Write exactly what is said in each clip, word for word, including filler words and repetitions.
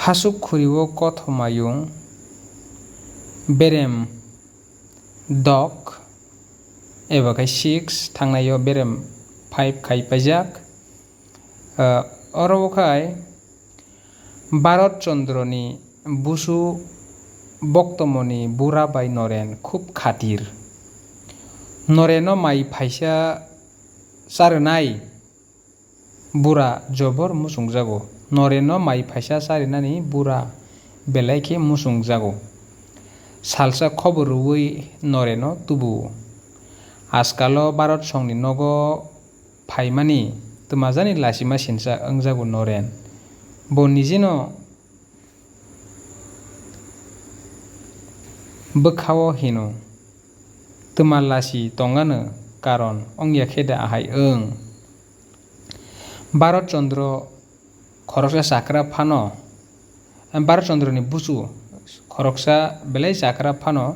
Hasuk khuri-o kothomayung berem dok eba khe six, thangnaio berem five khai paijak. Ah, oro khai Bharat Chandra ni busu Bhoktomoni bura bai Noren khub khatir. Noreno mai phaisa charwnai bura jobor muchungjago. Noreno mai phaisa charinani bura belai khe muchungjago. Salsa khobor rwui Noreno tubuo. Ajkalo Bharat songni nogo phaimani twmajani lachima sinsa wngjago Noren. Bo nijeno bwkhao hino, "Twma lachi tongano karon wngya khe da ahai wng?" Bharat Chandra khoroksa chakra phano, Bharat Chandra ni busu khoroksa belai chakra phano,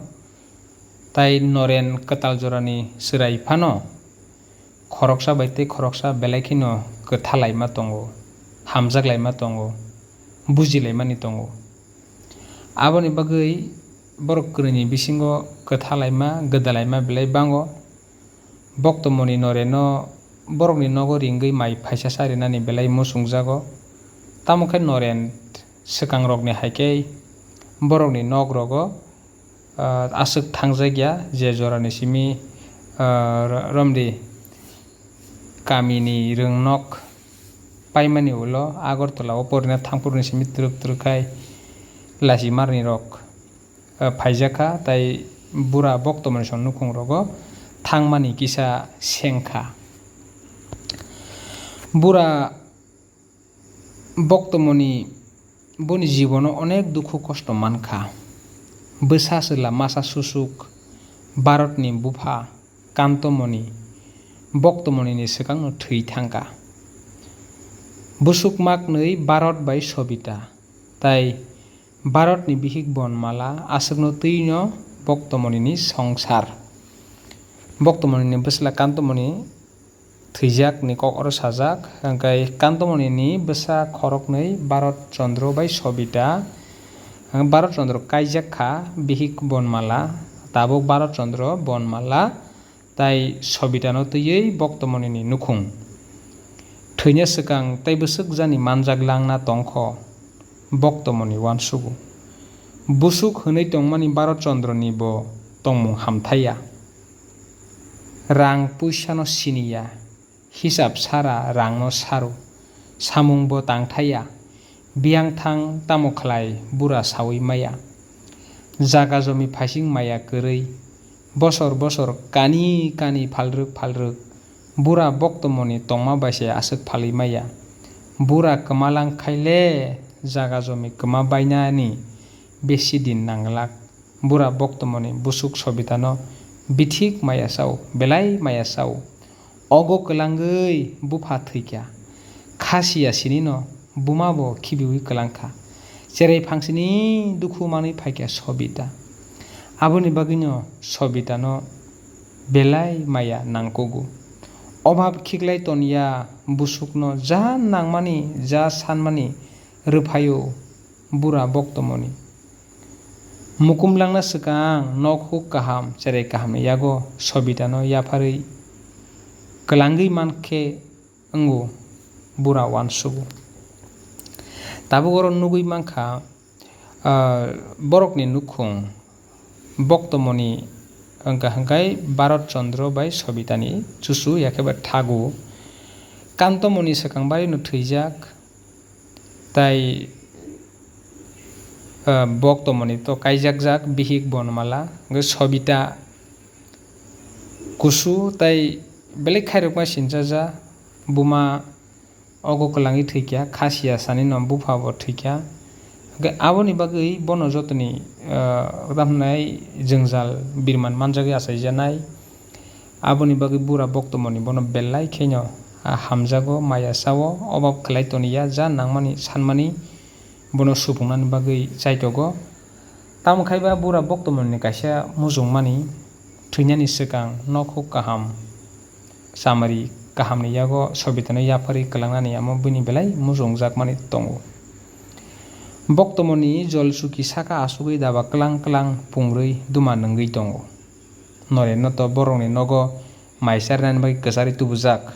tai Noren kwtal jorani chwrai phano, khoroksa bai tei khoroksa belai kheno kwtha laima tongo, hamjak laima tongo, buji laimani tongo. Aboni bagwi borok kwrwini bisingo kwtha laima, gwda laima belai bango. Bhoktomoni Noreno borokni nogo ringwi mai phaisa charinani belai muchungjago. Tamo khe Noren swkangrokni hai khe borokni nok rogo, ah, aswk thangjak ya, je jorani simi, ah, ro-, romdi kamini rwngnok paimani ulo Agartala o porina thangphuruni simi twrwk twrwk khai lachimarni rok, ah, phaijak kha, tai bura Bhoktomoni song nukhung rogo thangmani kisa seng kha. Bura Bhoktomoni boni jibono onek dukhu kosto man kha. Bwsa chwla masa susuk Bharatni bupha Kantomoni Bhoktomonini swkangno thwi thang kha. Busuk maknwi Bharat bai Sobita, tai Bharatni bihik Bonmala aswkno twino Bhoktomonini songsar. Bhoktomonini bwsla Kantomoni thwijak ni kok oro sajak, hwnkhe Kantomoni ni bwsa khoroknwi Bharat Chandra bai Sobita, Bharat Chandra kaijak kha bihik Bonmala, tabuk Bharat Chandra Bonmala tai Sobita no twiwi Bhoktomoni ni nukhung. Thwina swkang tei bwswk jani manjak langna tongkho Bhoktomoni uansugo. Busuk hwnwi tongmani Bharat Chandra ni bo tongmung hamthaiya. Rang puisano siniya, hisab sara rangno saro, samungbo tangthaiya, biyang thang tamo khlai bura saui maya. Jaga jomi phaising maya kwrwi, bosor bosor kani kani phalrwk phalrwk, bura Bhoktomoni tongma bai se aswk phalwi maya. Bura kwmalang khai le jaga jomi kwma bainani besi din nanglak. Bura Bhoktomoni busuk Sobitano bithik maya sao, belai maya sao. Ogo kwlangwi bupha thwikha. Khasiya sinino buma bo khibiwi kwlangkha. Cherai phangsini dukhu manwi phaikha Sobita. Aboni bagwino Sobitano belai maya nangkugo. Obhab khiklai toniya busukno ja nangmani, ja sanmani rwphaio bura Bhoktomoni. Mukum langna swkang nok huk kaham, cherai kahamni yago Sobitano yapharwi kwlangwi mankhe wngo bura uansugo. Tabuk oro nugwi mankha, ah, borokni nukhung Bhoktomoni wngkha hwnkhe Bharat Chandra bai Sobitani chuchu yakhe ba thagu. Kantomoni swkang barino thwijak. Tai, ah, Bhoktomoni to kaijakjak bihik Bonmala, hwnkhe Sobita kusu tai belai khairokma sinchaja, buma ogo kwlangwi thwikha, khasiya sanino bupha bo thwikha. Hwnkhe aboni bagwi bono jotoni, ah, tamo hwnai jwngjal birman manjagwi achaijanai. Aboni bagwi bura Bhoktomoni bono belai kheno, ah, hamjago, maya sao, obab khlai toniya, ja nangmani sanmani bono supungnani bagwi chaitogo. Tamo khai ba bura Bhoktomonini kaisa mujungmani thwinani swkang nok huk kaham, chamari kahamni yago Sobitano yapharwi kwlangnani amo bini belai mujungjakmani tongo. Boktomoni jol chuki saka asugwi daba klang klang pungrwi duma nwngwi tongo. Norenno to borokni nogo mai charnani bagwi kwcharwi tubujak.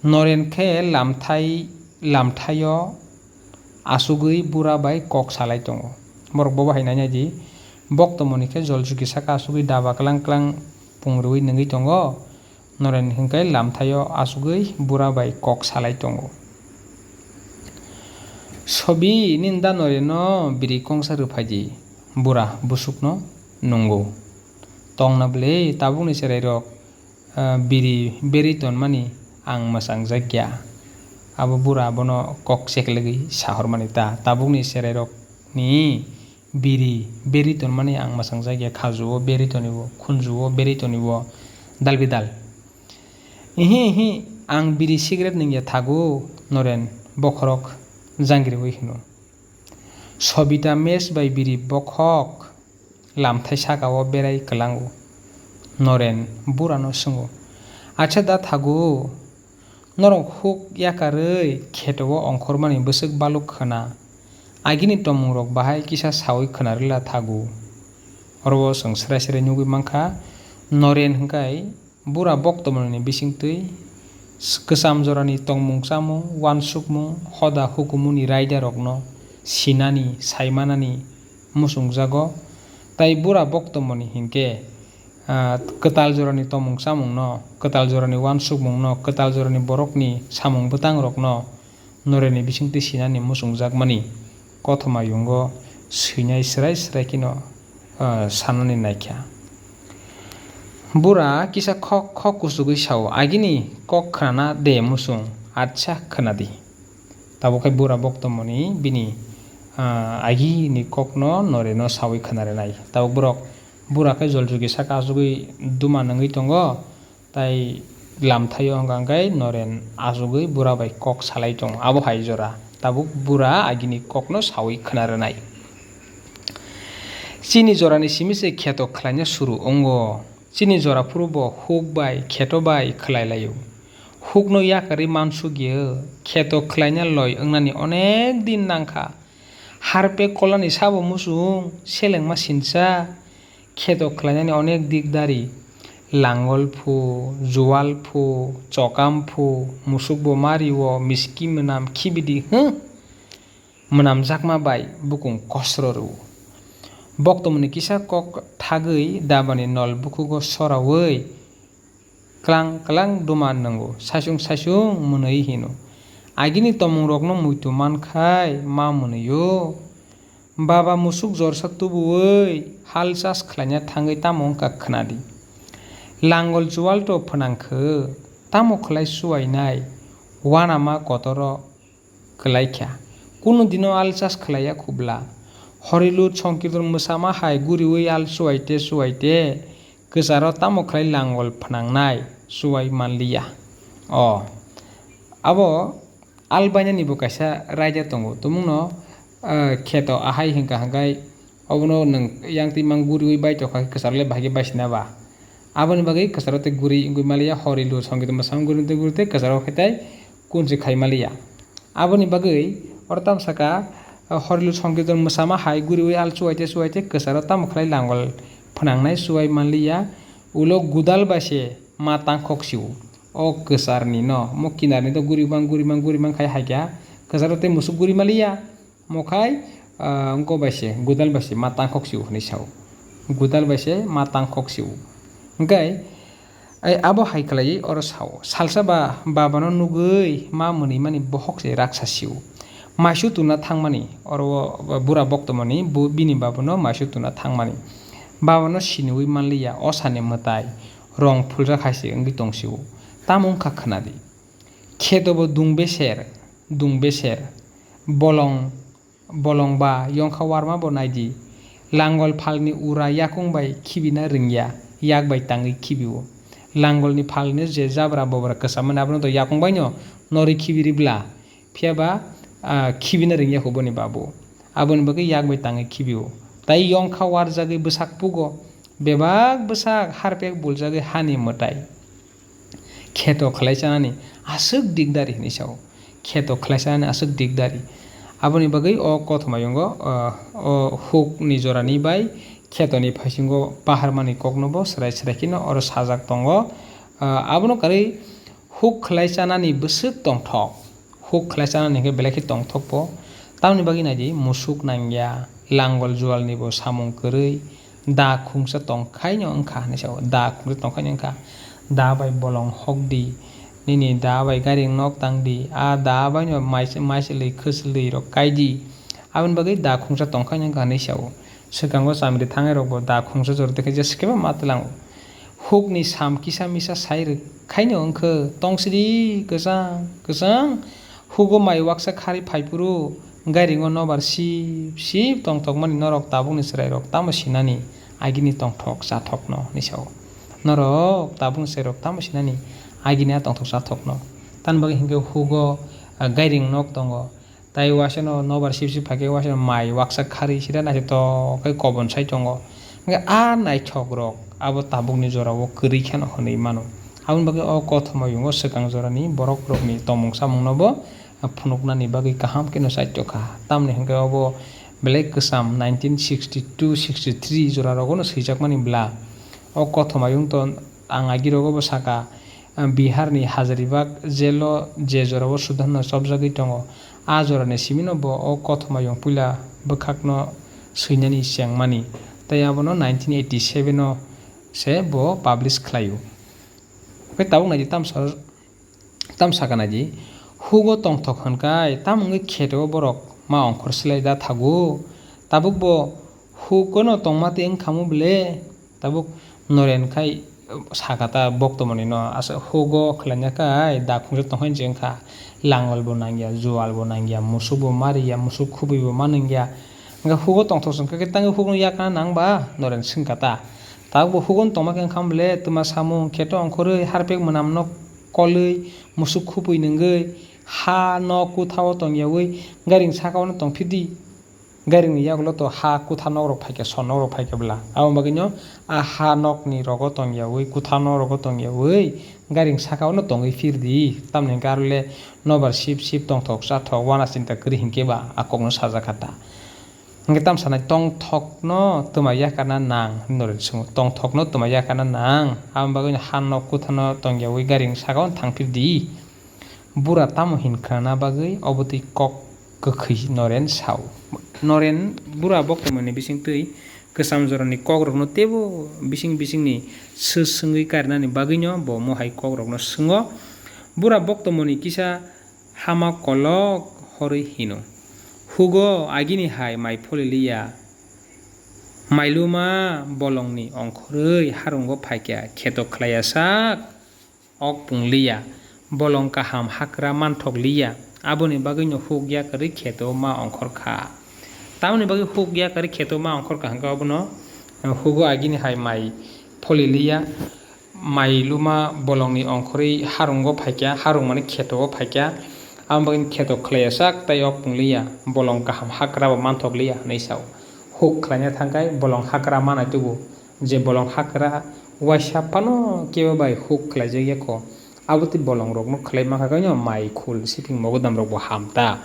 Noren khe lamthai, lamthaio asugwi bura bai kok salai tongo. Borok bobo hai nainai di, boktomoni khe jol chuki saka asugwi daba klang klang pungrwi nwngwi tongo. Noren hwnkhe lamthaio asugwi bura bai kok salai tongo. Sobi, nini da Norenno biri kongsa rwphaidi, bura busukno nungo. Tongna bwle tabukni cherairok, ah, biri berwi tonmani ang mwchangjakya. Abo bura abono kok cheklagwi sahormani ta, tabukni cherairokni biri berwi tonmani ang mwchangjakya, khajuo berwi tonibo, khunjuo berwi tonibo, dalbidal. Ihi, ihi, ang biri cigarette nungya thago, Noren bokhorok jangriwi hino. Sobita match bai biri bokhok lamthai sakao berai kwlango. Noren burano swngo, "Acha da thago, norok huk yakarwi kheto-o ongkhormani bwswk baluk khwna, agini tomungrok bahai kisa saui khwnarwla thago." Oro o chwng srai srai nugwi mankha, Noren hwnkhe bura boktomoni bisingtwi kwcham jorani tongmung chamung, uansukmung, hoda hukumuni raidarokno sinani, saimanani muchungjago. Tai bura boktomoni hinkhe, ah, kwtal jorani tongmung chamungno, kwtal jorani uansukmungno, kwtal jorani borokni samung bwtangrokno Norenni bisingtwi sinani muchungjakmani kothoma yungo swinai srai srai kheno, ah, sanani naikha. Bura kisa khok khok kuchugwi sao, "Agini kok khwnana de muchung, acha khwnadi." Tabuk khe bura boktomoni bini, ah, agini kokno Noreno saui khwnarinai. Tabuk borok bura khe jol chuki saka achugwi duma nungwi tongo. Tai lamthaio hwnkha hwnkhe Noren achugwi bura bai kok salai tongo. Abo hai jora tabuk bura agini kokno saui khwna rwnai. Chini jorani simi se kheto khlaina suru wngo. Chini jora phuru bo huk bai kheto bai khlai laio. Hukno yakarwi mansugya, kheto khlaina loi wngnani onek din nangkha. Harpek kolani sabo muchung selengma sinsa. Kheto khlainani onek dik dari, langol phu, jual phu, chokam phu, musuk bo mario, miski mwnam khibidi, huh? Mwnamjakma bai bukung kosro rwo. Boktomoni kisa kok thagwi dabani nol bukhugo soraui klang klang duma nwngo, saisung saisung mwnwi hino. Agini tomungrokno muitu mankhai ma mwnwio. Baba musuk jorsa tubuwi hal chas khlaina thangwi tamo wngkha khwnadi. Langol jual to phwnang kho, tamo khlai suainai, uanama kotoro kwlaikha. Kunu dino al chas khlaiya khubla. Horilut Songkirton mwsama hai guriwi al suaite suaite kwcharo tamo khlai langol phwnangnai suai manliya. O, abo al bainani bo kaisa raida tongo. Tumungno, ah, kheto ahai hwnkha hwnkhe obono nwng yang twi mang guriwi bai tokha khe kwcharo le bahai khe baisina ba. Aboni bagwi kwcharo tei guri wngwi manliya, horilut Songkirton mwsama guri tei guri tei kwcharo khe tei kunchi khai manliya. Aboni bagwi oro tamo saka, ah, horilut Songkirton mwsama hai guriwi al chuaite chuaite kwcharo tamo khlai langol phwnangnai chuai manliya, ulo gudal bai se ma tangkhok sio. O kwcharni no, mo kinarni to guri mang, guri mang, guri mang khai hai kha, kwcharo tei musuk guri manliya. Mokhai, ah, wngkok bai se, gudal bai se ma tangkhok sio hwnwi sao. Gudal bai se ma tangkhok sio. Hwnkhe, ai abo hai khlaiwi oro sao, "Salsa ba babano nugwi ma mwnwi mani bohok se raksa sio. Maisu tuna thangmani," oro o bura boktomoni bo bini babano maisu tuna thangmani. "Babano siniwi manliya, o sani mwtai rong phuljak hai se wngwi tong sio. Tamo wngkha khwnadi. Kheto bo dung beser, dung beser, bolong Bolong ba yongkha warma bo naidi. Langol phalni ura yakung bai khibina rwngya, yak bai tangwi khibio. Langolni phalni je jabra bobra kwcham mani abono to yakung baino norwi khibi ribla. Phiya ba, ah, khibina rwngya huboni babu. Aboni bagwi yak bai tangwi khibio. Tai yongkha warjagwi bwsak pugo. Bebak bwsak harpek buljagwi hani mwtai. Kheto khlai chanani aswk dikdari hinwi sao. Kheto khlai chanani aswk dikdari. Aboni bagwi o kothoma yungo, ah, o hukni jorani bai khetoni phaisingo paharmani kokno bo srai srai kheno oro sajak tongo. Ah, abono karwi huk khlai chanani bwswk tongthok. Huk khlai chanani hwnkhe belai khe tongthokbo. Tamoni bagwi naidi musuk nangya, langol jualnibo samung kwrwi, da khungsa tongkhaino wngkha hinwi sao. Da khungsa tongkhaino wngkha. Da bai bolong hokdi, nini da bai gairing nok tangdi, a da baino mais-, maichwlwi khwchwlwi rok kaidi. Aboni bagwi da khungsa tongkhaino wngkha hinwi sao. Swkango chamri thangnai rokbo da khungsa jora tei khe jesa khe ma tlango. Hukni sam kisa misa sai rwkhaino wngkha, tongsidi kwchang kwchang. Hugo mai waksa kharwi phaiphuru gairingo nobar sip sip tongthokmani norok tabukni chwrairok tamo sinani agini tongthok chathokno hinwi sao. Norok tabukni chwrairok tamo sinani agini a tongthok chathokno. Tamni bagwi hinkhe hugo, ah, gairing nok tongo. Tai uasano nobar sip sip phaikhe uasano mai waksa kharwi sida naithotok khe kobon sai tongo. Hinkhe a naithokrok abo tabukni jorao kwrwi kheno hwnwi mano. Aboni bagwi o kothoma yungo swkang jorani borokrokni tongmung samungnobo phunuknani bagwi kaham kheno chaitokha. Tamni hinkhe obo belai kwcham nineteen sixty-two sixty-three jorarogono swijakmani bla. O kothoma yung to ang agirogobo saka, Biharni Hazaribagh jailo je jorao Sudhanno chopjagwi tongo, a jorani simino bo o kothoma yung puila bwkhakno swinani chengmani, tei abono nineteen eighty-seven o se bo publish khlaio. Hwnkhe tabuk naidi tamsa Tamo sakha naidi, hugo tongthok hwnkhai, tamo wngwi kheto borok ma ongkhor swlai da thago? Tabuk bo hugono tongma tei wngkhamu ble? Tabuk Noren khai sakha ta boktomoni no, asa hugo khlaina khai da khungsa tongkha hinwi wngkha, langol bo nangya, jual bo nangya, musuk bo mariya, musuk khubui bo manwngya, wngkha hugo tongthok se wngkha khe tangwi hugo yakna nang ba? Noren swngkha ta. Tabuk bo hugo tongma khe wngkhamu ble, twma samung kheto ongkhorwi harpek mwnam no kolwi, musuk khupui nungwi, ha nok kutha o tongyawi, gairing saka o no tongphidi. Gairing ni yagulo to ha kutha nok rok phaikha, son nok rok phaikha bwla. Aboni bagwi no a ha nok ni rogo tongyawi, kutha nok rogo tongyawi, gairing saka o no tongwi phirdi. Tamni hwnkhe aro le nobar sip sip tongthok chathok, wana chinta kwrwi hinkhe ba a kok no sajak kha ta. Hingke tam sanai, "Tongthokno twma yakarna nang," hinwi noroi swngo. "Tongthokno twma yakarna nang?" Aboni bagwi ha nok kuthano tongyawi gairing saka-o thangphir di. Bura tamo hin khnana bagwi obo twi kok kwkhwi Noren sao. Noren bura boktomoni bisingtwi kwcham jorani kokrokno teibo bising bisingni swi swngwi karinani bagwino bo mohai kokrokno swngo. Bura boktomoni kisa hama kolok horwi hino, "Hugo agini hai mai pholi liya, mailuma bolongni ongkhorwi harungo phaikha, kheto khlaiya sak ok pung liya, bolong kaham hakra manthok liya, aboni bagwino huk yakarwi kheto ma ongkhor kha." Tamoni bagwi huk yakarwi kheto ma ongkhor kha hwnkhe obono, "Hugo agini hai mai pholi liya, mailuma bolongni ongkhorwi harungo phaikha, harung mani kheto o phaikha, aboni bagwi kheto khlaiya sak tei ok pung liya, bolong kaham hakra bo manthok liya," hinwi sao. Huk khlaina thangkhai bolong hakra manai tubu, je bolong hakra waisa phano kebo bai huk khlaijak ya kho, abo twi bolong rokno khlai mankha khe mai khul siping mogodam rok bo ham ta.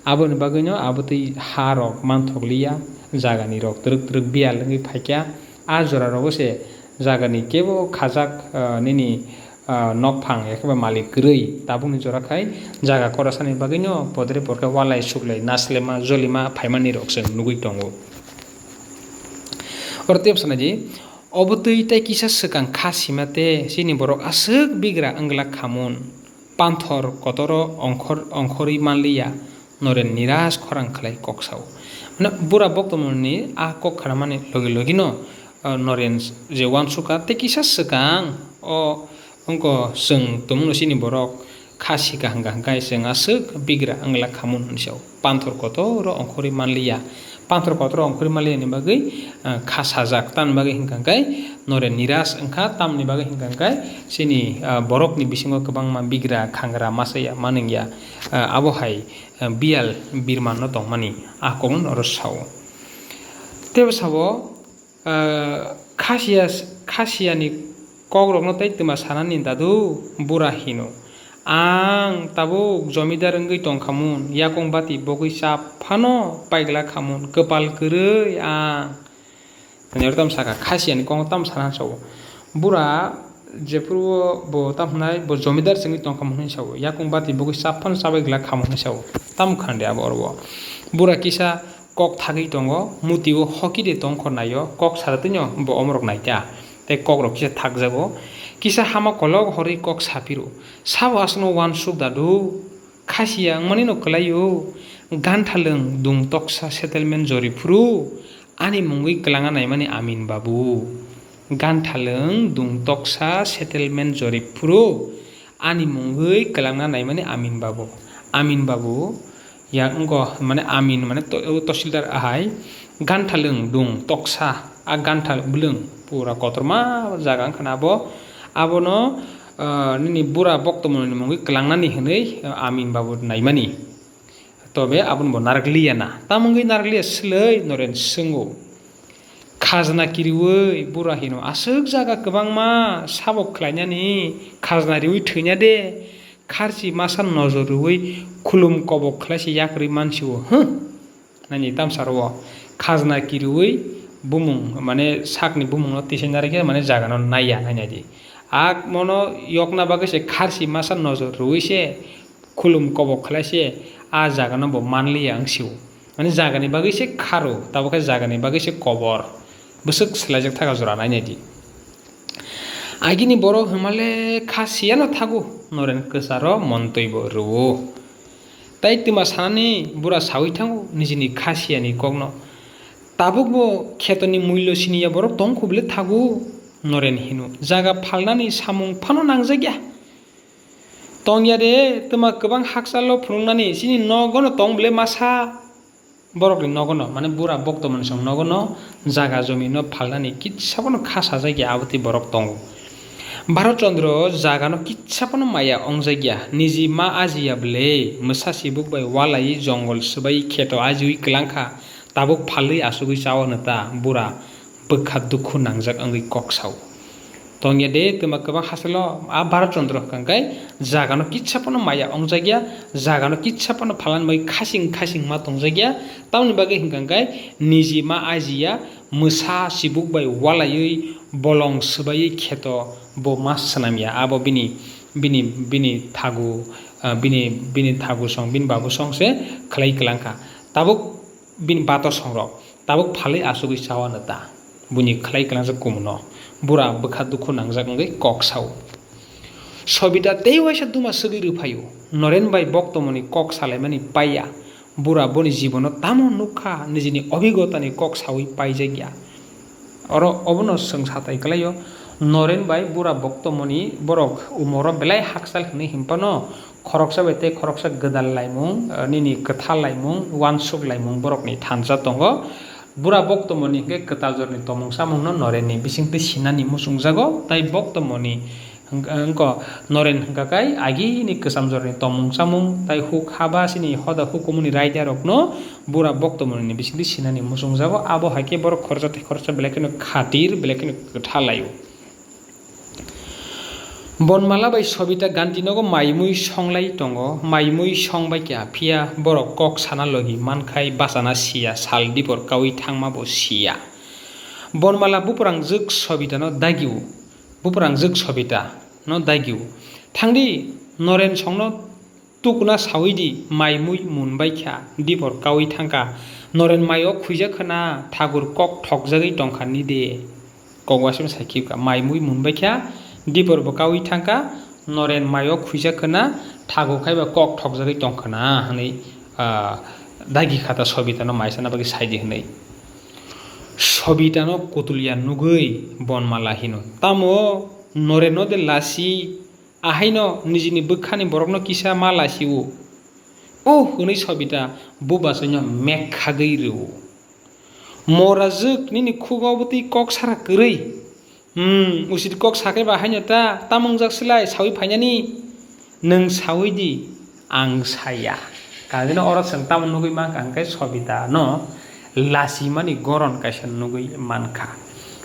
Aboni bagwino abo twi ha rok manthok liya, jagani rok twrwk twrwk biyal wngwi phaikha, a jora rogo se jagani kebo khajak, ah, nini, ah, nokphang, ekhe bai malik kwrwi tabukni jora khai jaga korasani bagwino podre porkhe walai suklai naslema jolima phaimani rok chwng nugwi tongo. Oro tei bwskanai di, obo twi tei kisa swkang kha sima tei chini borok aswk bigra wng glak khamun. Panthor kotoro ongkhor-, ongkhorwi manliya, Noren niras khorang khlai kok sao. Mane bura boktomoni a kok khnamani logi logino, ah, Noren je uansukha tei kisa swkang o wngkha chwng tongmungno chini borok kha sika hwnkha hwnkhe chwng aswk bigra wng glak khamun hinwi sao. Panthor kotoro ongkhorwi manliya. Panthor kotoro ongkhorwi manliyani bagwi, ah, kha sajak. Tamni bagwi hwnkha hwnkhe Noren niras wngkha, tamni bagwi hwnkha hwnkhe chini, ah, borokni bisingo kwbangma bigra, khangra, masa ya, manwng ya, ah, abo hai, ah, biyal birmanno tongmani, ah, kokno oro sao. Teibo sabo, ah, khasiya, khasiyani kokrokno tei twma sanani dadu bura hino. Ang tabuk jomidar wngwi tong khamun, yakung bati bogwi cha phano paigla khamun, kwpal kwrwi ang. Ani oro tamo saka, khasiyani kokno tamo sana sao. Bura jephuru bo tamo hwnai, bo jomidar se wngwi tong khamun hinwi sao. Yakung bati bogwi cha phano chabai glak khamun hinwi sao. Tamo khande abo oro bo. Bura kisa kok thagwi tongo, mutio hoki de tong khor naio, kok sara twino bo omorok naikha. Tei kokrok kisa thakjago. Kisa hama kolok horwi kok saphiru. Sabo aswkno uansuk dadu? Khasiya wngmani no kwlaio. Ganthalwng dung toksa settlement jori phuru ani mungwi kwlangna naimani Amin Babu. Ganthalwng dung toksa settlement jori phuru ani mungwi kwlangna naimani Amin Babu. Amin Babu ya wngkha mane Amin mane to-, o Tahsildar ahai. Ganthalwng dung toksa, a gantha bwlwng pura kotorma jaga wngkha na abo. Abono, ah, nini bura boktomoni mungwi kwlangnani hwnwi, ah, Amin Babu naimani. Tobe abono bo narwkliya na. Tamo wngwi narwkliya swlwi Noren swngo. Khajna kiriwi bura hino aswk jaga kwbangma sabo khlainani, khajna riwi thwina de, kharchi masa nojor rwwi khulum kobok khlai se yakrwi mansio, huh? Nani tamsaro o khajna kiriwi bumung, mane sakni bumungno tisai narwkhe, mane jagano naiya, nainai di. Ak mono yokna bagwi se kharchi masa nojor rwwi se khulum kobok khlai se a jagano bo manliya wngsio. Mane jagani bagwi se kharo, tabuk khe jagani bagwi se kobor. Bwswk swlaijak thaka jora nainai di. Agini borok hwnmale kha siyano thago, Noren kwcharo montwi bo rwo. Tai twma sanani bura sawi thango nijini kha siyani kokno. Tabuk bo khetoni mullo siniya borok tong khuble thago, Noren hino. Jaga phalnani samung phano nangjakya. Tongya de, twma kwbang hakchalo phunuknani, chini nogono tong ble masa. Borokni nogono, mane bura boktomoni song nogono jaga jomino phalnani kitsa phano kha sajakya, abotwi borok tongo. Bharat Chandra jagano kitsa phano maya ongjakya, niji ma ajiya ble, mwsa sibuk bai walai jongol swbai kheto ajiwi kwlangkha, tabuk phalwi asugwi chao neta bura. Bwkha dukhu nangjak wngwi kok sao. Tongya de twma kwbang hastelo a Bharat Chandra hwnkha khe jagano kitsa phano maya ongjakya, jagano kitsa phano phalan bai khasing khasing ma tongjakya, tamoni bagwi hwnkha khe niji ma ajiya mwsa sibuk bai walaiwi bolong swbaiwi kheto bo ma swnamya, abo bini, bini, bini thagu, ah, bini, bini thagu song, bini babu song se khlai kwlangkha. Tabuk bini bato songrok. Tabuk phalwi asugwi chao neta. Buini khlai kwlangjak kumuno. Bura bwkha dukhu nangjak wngwi kok sao. Sobita tei waisa duma swgwi rwphaio. Noren bai boktomoni kok salaimani paiya. Bura boni jibono tamo nukha, nijini obhigotani kok sawi paijakya. Oro obono chwng satai kwlaio. Noren bai bura boktomoni borok umoro belai hakchal hwnwi hinphano, khoroksa bai tei khoroksa gwdal laimung, eh, nini kwthal laimung, uansuk laimung borokni thansa tongo. Bura boktomoni hwnkhe kwtal jorni tomung chamungno Norenni bisingtwi sinani muchungjago, tai boktomoni hwnkha, wngkha Noren hwnkha khe agini kwcham jorni tomung chamung, tai huk haba chini hoda hukumuni raidarokno bura boktomonini bisingtwi sinani muchungjago. Abo hai khe borok khoroksa tei khoroksa belai kheno khatir, belai kheno kwthal laio. Bonmala bai Sobita Gandhi nogo mai mui songlai tongo, mai mui songbai kha, phiya borok kok sana logi mankhai bachana siya, sal dibor kaui thangma bo siya. Bonmala buprangjwk Sobita no dagio, buprangjwk Sobita no dagio. Thangdi, Noren songno tukuna sawi di, mai mui mun bai kha, dibor kaui thangkha. Noren mai o khwijak khna, thagur kok thokjagwi tongkha ni de. Kok waisa sai khibka, mai mui mun bai kha, dibor bo kaui thangkha, Noren mai o khwijak khna, thagur khai ba kok thokjagwi tongkha na, hwnwi, ah, dagi khata Sobita no mai sana bagwi sai di hwnwi. Sobita no kutulia nugwi Bonmala hino, tamo Noren no de lasi, ahaino nijini bwkhani borokno kisa ma lasi-o. O hwnwi Sobita bubachaino mek khagwi rw-o. Morajwk nini khugo bwtwi kok sara kwrwi. Hmm, usit kok sakhai ba haino ta, tamo wngjak slai sawi phainani? Nwng sawi di, ang saya. Kagwino oro chwng tamo nugwi mankha hwnkhe Sobita no lasimani goron kaisa nugwi mankha.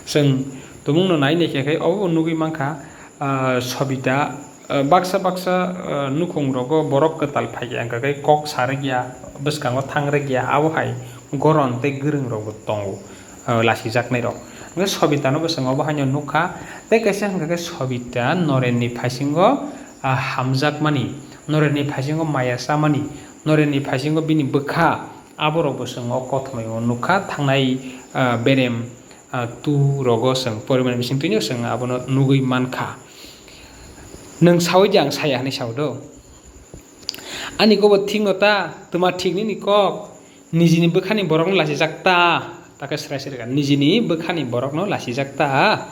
Chwng tumungno nai naikhe khai obo nugwi mankha, ah, Sobita, Ah, baksa baksa, ah, nukhung rogo borok kwtal phai ya, hwnkha khe kok sa rwk ya, bwskango thang rwk ya, abo hai goron tei gwrwng rok bo tongo, ah, lasijak nai rok. Hwnkhe Sobita no bo chwng obo haino nukha, tei kaisa hwnkha khe Sobita Noren ni phaisingo, ah, hamjak mani, Noren ni phaisingo maya cha mani, Noren ni phaisingo bini bwkha, abo rok bo chwng o kothomai o nukha thangnai, ah, berem, ah, tu rogo chwng porimani bising twino chwng abono nugwi mankha. Nwng saui di ang saya hinwi sao do. Ani kobo thikno ta, twma thik nini kok, nijini bwkhani borokno lasijak ta, takhe srai srai kha, nijini bwkhani borokno lasijak ta.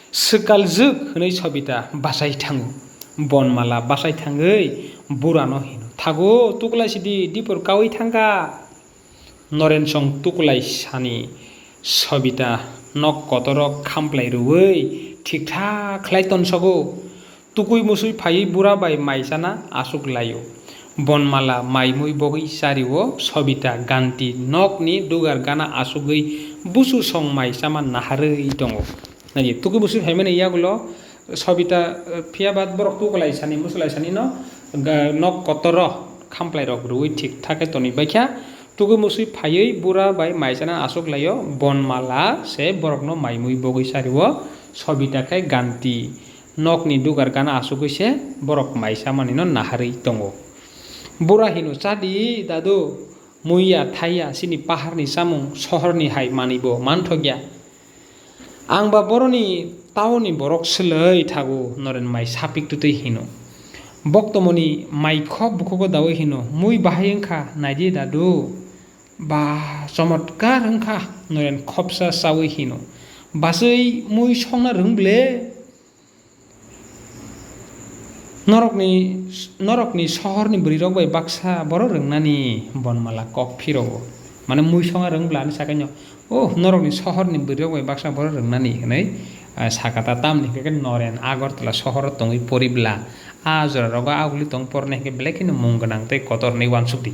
Swkal jwk hwnwi Sobita bachai thango. Bonmala bachai thangwi burano hino, "Thago, tuklai sidi, dipor kaui thangkha." Norensong tuklai sani Sobita nok kotoro khamplai rwui thik thak khlai tonsogo. Tukui musui phaiwi bura bai mai chana aswk laio. Bonmala mai mui bogwi chario Sobita ganti nokni dugar gana aswkgwi busu song mai chama naharwi tongo. Nai di, tukui musui phaimani yagulo Sobita, eh, phiya ba borok tuklai sani, musulai sani no, ga-, nok kotoro khamplai rok rwui thik thak khe tonwi baikha. Tukui musui phaiwi bura bai mai chana aswk laio, Bonmala se borokno mai mui bogwi chario, Sobita khe ganti nokni dugar gana aswkgwi se borok mai chamani no naharwi tongo. Bura hino, "Chadi, dadu, muiya, thaiya, chini paharni chamung, sohorni hai manwi bo manthokya." Ang ba boroni taoni borok swlai thago, Noren mai sapik tutui hino. Boktomoni mai khok bukhugo daui hino, "Mui bahai wngkha, naidi dadu. Ba chomotkar wngkha," Noren khopsa chaui hino. "Bachwi mui songna rwng ble?" Norokni, norokni sohorni bwrwirok bai baksa boro rwngnani, Bonmala kok phirogo. Mane mui songa rwng bla hinwi sakhaino, "Oh, norokni sohorni bwrwirok bai baksa boro rwngnani," hinwi, ah, sakha ta. Tamni hwnkhe Noren Agartala sohoro tongwi pori bla, a jorarogo aguli tong porne hwnkhe belai kheno mung gwnang tei kotor hinwi uansuk di.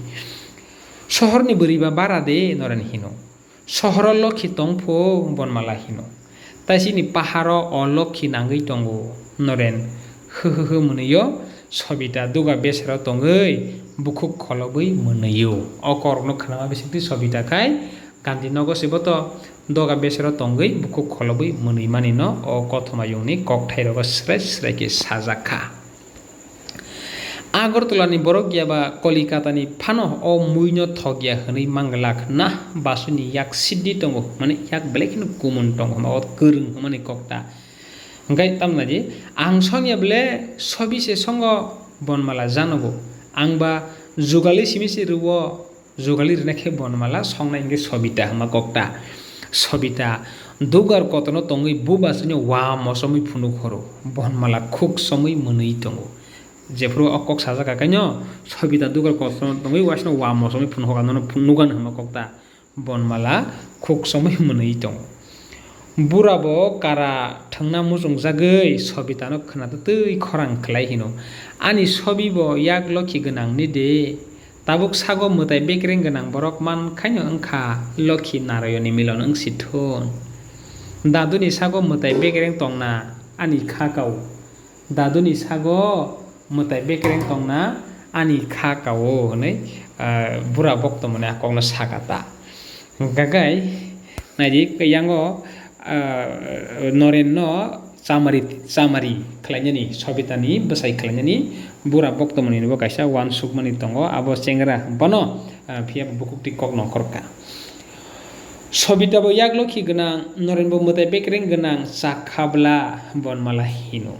"Sohorni bwrwi ba bara de," Noren hino. "Sohoro lokhi tong pho," Bonmala hino. "Tai chini paharo o lokhi nangwi tongo," Noren hw hw hw mwnwio. Sobita duga besero tongwi bukhuk kholobwi mwnwio. O kokrokno khnama bisingtwi Sobita khai ganti nogo se boto duga besero tongwi bukhuk kholobwi mwnwi manino o kothomayungni kokthairok srai srai khe sajak kha. Agartala ni borok ya ba Kolikata ni phano o mui no thok ya hwnwi manglak na, basui ni yak siddi tongo, mane yak belai kheno kumun tongo, hwnba o kwrwng hwnmani kok ta. Hwnkhe tamni di, ang song ya bele sobi se songo Bonmala janogo, ang ba jugali simi se rwo. Jugali rwna khe Bonmala, songnai hwnkhe Sobita hwnma kok ta. Sobita dugar kotorno tongwi bubasaino wa mochomwi phunuk horo. Bonmala khuk somwi mwnwi tongo. Jephuru o kok sajak kha kaino, Sobita dugar kotorno tongwi uaisino wa mochomwi phunuk hoka nono phunuk nugano hwnma kok ta. Bonmala khuk somwi mwnwi tongo. Bura bo kara thwngna muchungjagwi Sobitano khwna twtwi khorang khlai hino, "Ani sobi bo yak lokhi gwnang ni de. Tabuk sago mwtai bekreng gwnang borok man khaino wngkha lokhi narayoni milon wngsi thun. Daduni sago mwtai bekreng tongna ani kha kao." Daduni sago mwtai bekreng tongna ani kha kao hwnwi, ah, bura boktomoni a kokno saka ta. Hwnkha khe naidi, yango, ah, Norenno chamari, chamari khlainani, Sobitani bwsai khlainani bura boktomoni bo kaisa uansukmani tongo, abo chengra bono, ah, phiya bo bukhuk twi kok nongkhor kha. Sobita bo yak lokhi gwnang, Noren bo mwtai bekreng gwnang, chak kha bwla, Bonmala hino.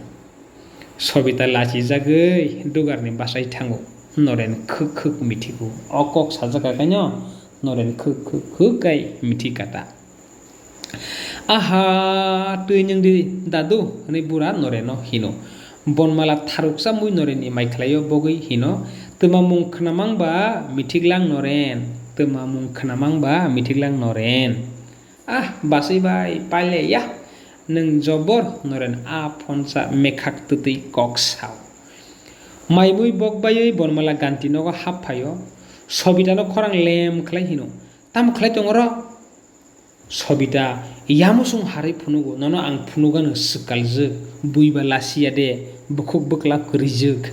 Sobita lachijagwi dugarni bachai thango. Noren khwk khwk mithigo. O kok sajak kha kaino Noren khwk khwk khwk kai mithi kata. "Aha, twi nwng di dadu," hwnwi bura Noreno hino. Bonmala tharuksa mui Norenni mai khlaio bogwi hino, "Twma mung khwnamang ba mithiklang Noren, twma mung khwnamang ba mithiklang Noren." Ah, bachwi bai, paile ya, nwng jobor, Noren a phonsa mekhak twtwi kok sao. Mai mui bok baiwi Bonmala ganti nogo hap phaio. Sobitano khorang lem khlai hino, "Tamo khlai tongo ro?" Sobita, yamusung harwi phunugo, nono ang phunugano swkaljwk, buiba lasiya de, bukhuk bwklap kwrwijwk.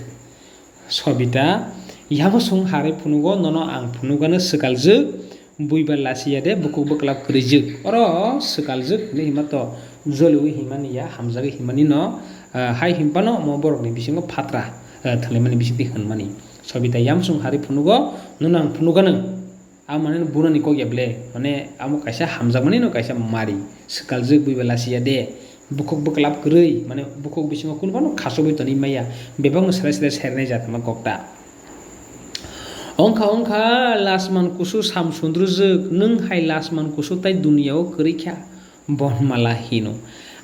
Sobita, yamusung harwi phunugo, nono ang phunugano swkaljwk, buiba lasiya de, bukhuk bwklap kwrwijwk. Oro swkaljwk hinwi hima to, joliwi himani ya, hamjagwi himani no, ah, hai himpano omo borokni bisingo phatra, ah, thwlaimani bisingtwi hwnmani. Sobita, yamusung harwi phunugo, nono ang phunugano. A mane bunani kok ya ble, mane amo kaisa hamjakmani no kaisa mari, swkaljwk buiba lasiya de, bukhuk bwklap kwrwi, mane bukhuk bisingo kunu phano khasogwi tonwi maya, bebakno serai serai sernai jatma kokta. Ongkha ongkha lasman kusu sam sundrujwk, nwng hai lasman kusu tai duniya o kwrwi kha, bonmala hino.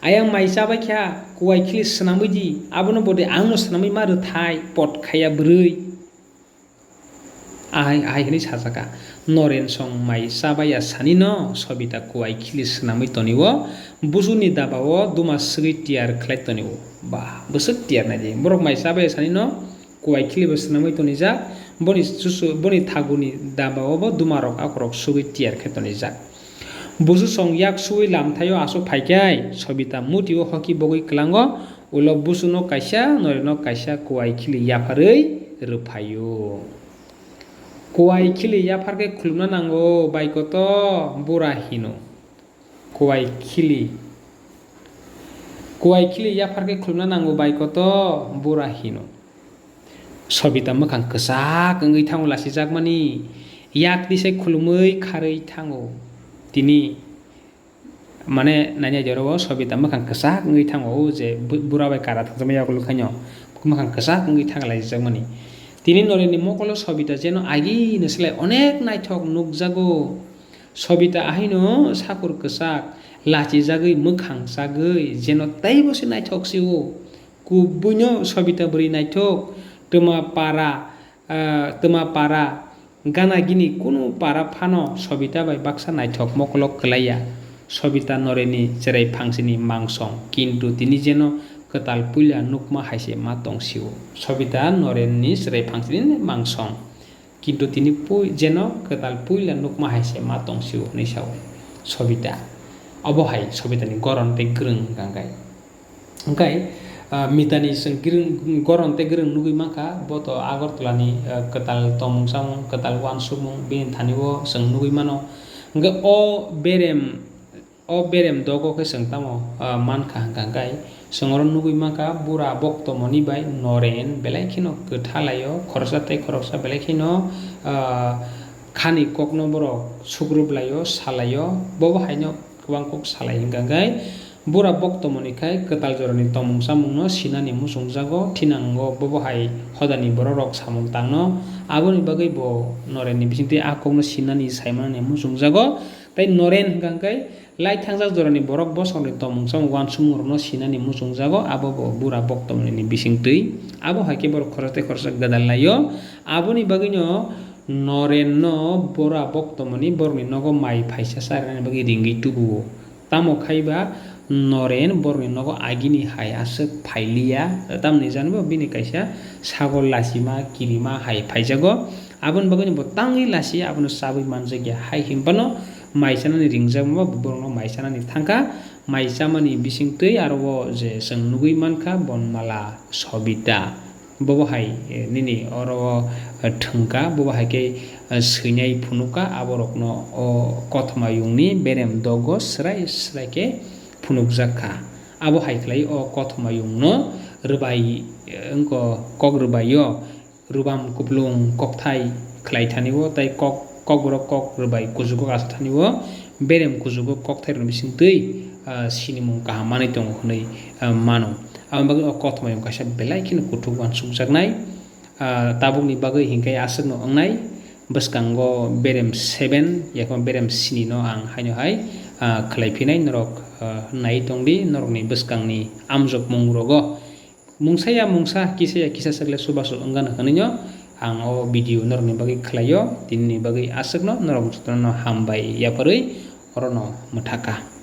Ayang mai chabai kha, kuwai khili swnamwi di, abono bode angno swnamwi ma rwthai, pot khaya bwrwi. Ahai, ahai hwnwi sajaka, Noren song mai chabaiya sanino Sobita kuwai khili swnamwi tonio, busuni dabao duma swgwi tiyar khlai tonio. Ba, bwswk tiyar naidi. Borok mai chabaiya sanino kuwai khilibo swnamwi tonijak, boni chusu, boni thaguni dabaobo dumarok akorok swgwi tiyar khe tonijak. Busu song yak suwi lamthaio aswk phaikhai, Sobita mutio hoki bogwi kwlango, ulo busuno kaisa, noreno kaisa kuwai khili yapharwi rwphaio. Kuwai khili yapharkhe khulumna nango, baikoto bura hino. Kuwai khili, kuwai khili yapharkhe khulumna nango, baikoto bura hino. Sobita mwkhang kwchak wngwi thango lasijakmani, yak tisai khulumwi kharwi thango. Tini, mane, nainai jorao Sobita mwkhang kwchak wngwi thango, o je bu-, bura bai kara thangjakma yagulo khaino, mwkhang kwchak wngwi thang lasijakmani. Tini Norenni mokolo Sobita jeno agini slai onek naithok nukjago. Sobita ahaino sakur kwchak, lachijagwi mwkhang chagwi jeno teibo se naithok si-o. Kubuino Sobita bwrwi naithok, twma para, ah, twma para, gana gini kunu para phano Sobita bai baksa naithok mokolok kwlaiya. Sobita Norenni chwrai phangsini mangsong, kintu tini jeno kwtal puila nukma hai se ma tong si-o. Sobita Norenni chwrai phangsini mangsong. Kintu tini pui-, jeno kwtal puila nukma hai se ma tong si-o hwnwi sa-o Sobita. Obo hai Sobitani goron tei gwrwng hwnkha khe. Hwnkhe, ah, Mitani chwng gwrwng, goron tei gwrwng nugwi mankha, bo to Agartala ni, ah, kwtal tongmung chamung, kwtal uansukmung, bini thani o chwng nugwi mano. Hwnkhe o berem, O berem dogo khe chwng tamo, ah, mankha hwnkha khe, chwng oro nugwi mankha, bura boktomoni bai Noren belai kheno kwtha laio, khoroksa tei khoroksa belai kheno, ah, khani kokno borok sugrup laio, salaio, bobo haino kwbang kok salai hwnkha khe, bura boktomoni khai kwtal jorani tongmung chamungno sinani muchungjago, thinango bobo hai hodani borokrok samung tangno, aboni bagwi bo Norenni bisingtwi a kokno sinani saimanani muchungjago, tei Noren hwnkha khe, Lai thangjak jorani borok bosongni tongmung chamung uansukmungrokno sinani muchungjago, abo bo bura boktomoni bisingtwi. Abo hai khe borok khoroksa tei khoroksa gwdal laio. Aboni bagwino Norenno bura boktomoni borokni nogo mai phaisa charinani bagwi ringwi tubuo. Tamo khai ba Noren borokni nogo agini hai aswk phailiya, tamni jani bo bini kaisa sagol lachima kirima hai phaijago. Aboni bagwino bo tangwi lachiya, abono chabwi manjakya hai hinphano mai chanani ringjakma ba borokno mai chanani thangkha, mai chamani bisingtwi aro o je chwng nugwi mankha Bonmala Sobita. Bobo hai, eh, nini oro o, eh, thwngkha, bobo hai khe, eh, swinai phunukha aborokno o Kothomayungni berem dogo swrai swrai khe phunukjak kha. Abo hai khlai o Kothomayungno rwbai, eh, wngkha kok rwbaio. Rwbam kuplung kokthai khlai thani o, tei kok, kokborok kok rwbai kuchugo asa thani o, berem kuchugo kokthai rwni bisingtwi, ah, sinimung kaham manwi tongo hwnwi, ah, mano. Aboni bagwi o Kothomayung kaisa belai kheno kuthuk uansukjaknai, ah, tabukni bagwi hinkhe aswkno wngnai, bwskango berem seven, yakho berem sini no ang haino hai, ah, khlai phinai norok, ah, nai tongdi norokni bwskangni amjokmung rogo. Mungsa ya mungsa, kisa ya kisa swk le chubachu wng gana hwnwi no ang o video norokni bagwi khlaio, tinini bagwi aswkno norok jotono hambai yapharwi orono mwthaka.